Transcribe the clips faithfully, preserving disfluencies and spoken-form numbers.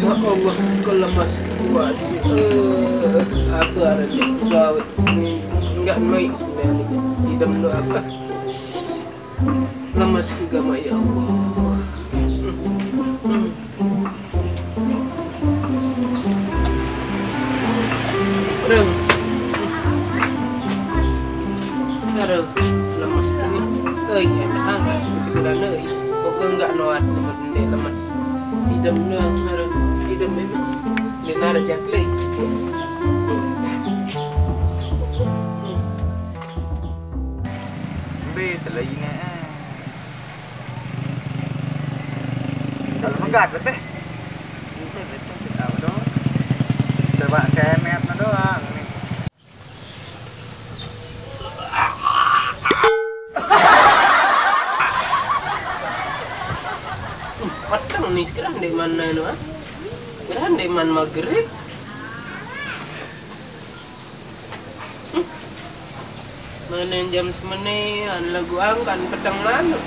Ya Allah, kelemas kuasi. Eh, apa ada gawe? Enggak naik sebenarnya. Idem doa apa? Lemas juga, Mak, ya Allah. Aduh. Aduh, lemas ni. Oi, angkat suku-suku lana, oi. Pokok enggak noat nama dendek lemas. Idem doang, aduh. Idem memang. Dia narik jaklek. Be, telah ini, eh. Kalau megat, betul? Betul, betul. Tahu dong. Coba semet na doang ni. Peteng ni, sekarang dek mana tu, ah? Sekarang dek mana maghrib? Hmm. Mana jam semenian lagu angkan peteng lalu.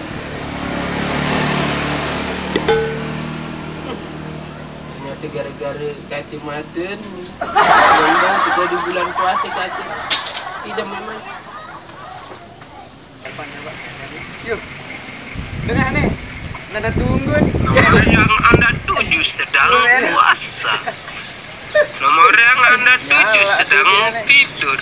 Hmm. Ternyata gara-gara kacamata ni. Memang kita di bulan puasa kacamata. Tidak memang. Yuk. Tengah ni. Nada tunggu ni. Nomor yang Anda tuju sedang puasa. Nomor yang Anda tuju sedang tidur.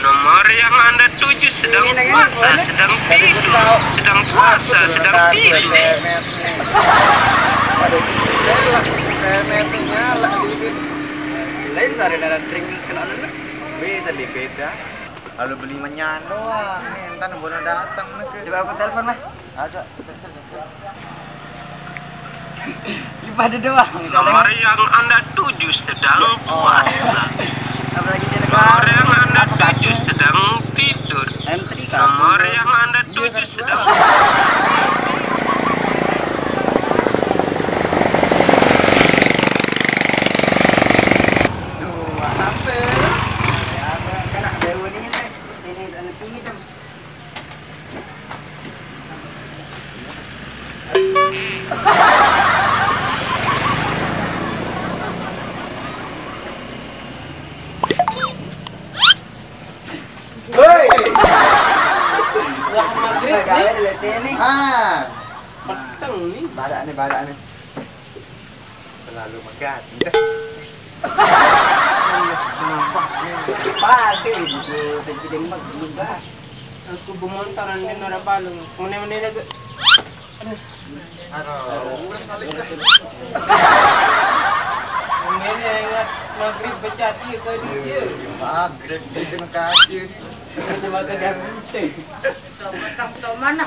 Nomor yang Anda tuju sedang puasa, sedang tidur, sedang puasa, sedang tidur. Ada selak, semet ni nyala di sini. Lain suara dalam ring terus kena anu. Weh, tadi beda. Lalu beli menyan doang. Ni, entar bono datang ni ke. Coba aku telepon lah. Ada. Ini pada doang. Nomor yang Anda tuju sedang puasa. Apalagi saya tekan. Nomor yang Anda tuju sedang tidur. M tiga. Nomor yang Anda tuju sedang puasa. Duh, apa? Ya, apa? Kena bau ni, ni. Ini anak hitam. Hei! Wah, maghrib ni. Kaya ada letih ni. Ah. Peteng ni. Badak ni, badak ni. Terlalu megat. Pasti itu, tadi dia megat. Aku bermotor, nanti nara balung. Mana-mana lagi. Aduh, udah balik dah. Mana ingat maghrib pecah dia ke dia? Maghrib di sini kaki. Cuma ke dalam. Tahu, tahu, tahu mana?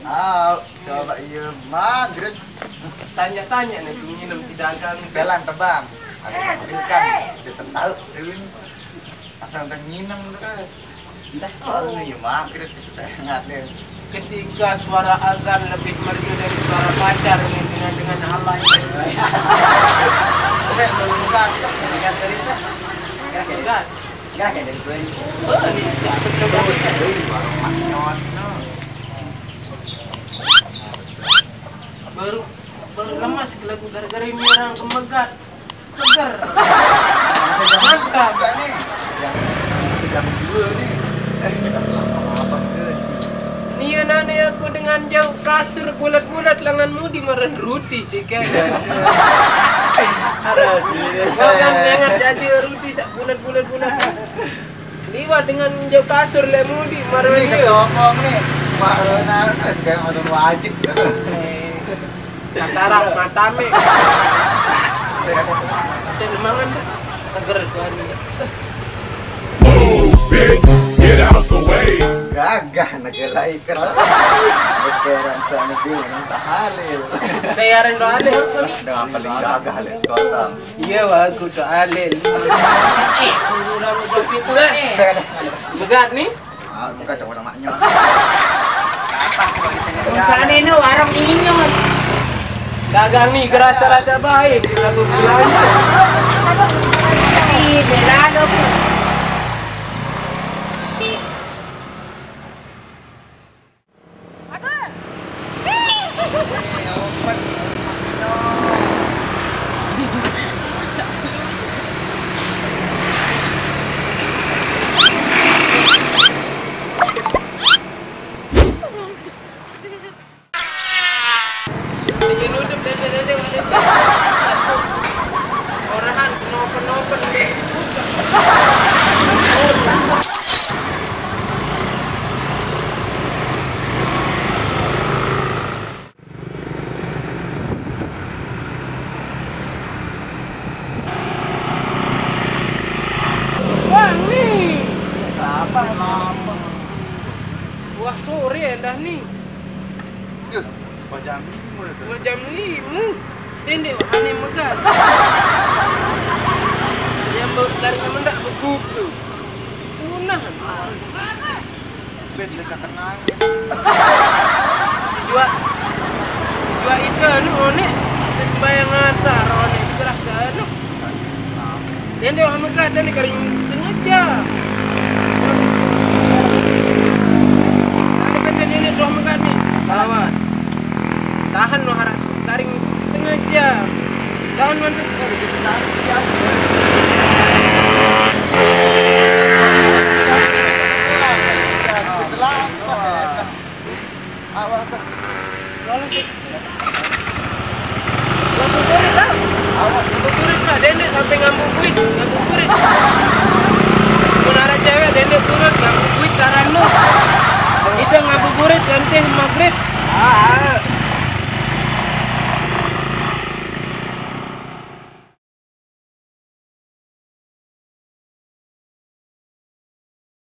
Ah, coba iya maghrib. Tanya-tanya ni, minum si dagang. Setelan tebang. Ada yang makan, dia tahu. Asal udah nginem tu kan. Entah. Oh, iya maghrib setengah dia. Ketika suara azan lebih merdu dari suara pacar ni dengan, dengan alay. Oke, belum buka. Ingat dari tu. Ingat dari tu. Enggak kayak dari gue. Oh, ni siapa coba? Ui, warung Mak Nyos, no. Baru, baru lemas lagu gara-gara ini orang kemegat. Seger. Mantap. Enggak nih. Yang jam dua nih. Eh, kita lama-lama ke. Nia nane aku dengan jauh kasur bulat-bulat lengan mudi maren ruti sih kan. Ada sih. Gua kan lengan jaji ruti sak bulat-bulat-bulat. Liwat dengan jauh kasur le mudi maren. Ini dia. Ketomong nih. Wah, nah, sekarang udah wajib. Eh. Katarak matame. Cek mangan dah. Seger tuan. Move, bitch, get out the way. Gagah negara iker. Bekeran suami dia nang tahalil. Saya aren doale. Dengan paling gagah le sekotong. Iya, wah, aku doale. Eh, kurang udah pintu eh. Begat nih. Ah, bukan cowok namanya. Bukan ini warung inyong. Dagang nih gerasa rasa baik, kita tuh belanja. Ih, bela dong. Bagus. Dende, wahane megat. Yang bau garing mendak bebuk tu. Tunah. Ben, dia tak kenal. Jua, jua itu anu, onek. Dia sembahyang asar, onek. Dikerah ke anu. Dende, wahane megat, dende garing setengah jam. Ada kan dende, wahane megat ni. Lawan. Tahan no harak garing setengah jam. Tahan, man. Lolos ya. Ngabuburit lah. Ngabuburit lah. Dende sampai ngabuburit, ngabuburit. Mun ada cewek, dende turut ngabuburit daranu. Kita ngabuburit nanti maghrib. Ah.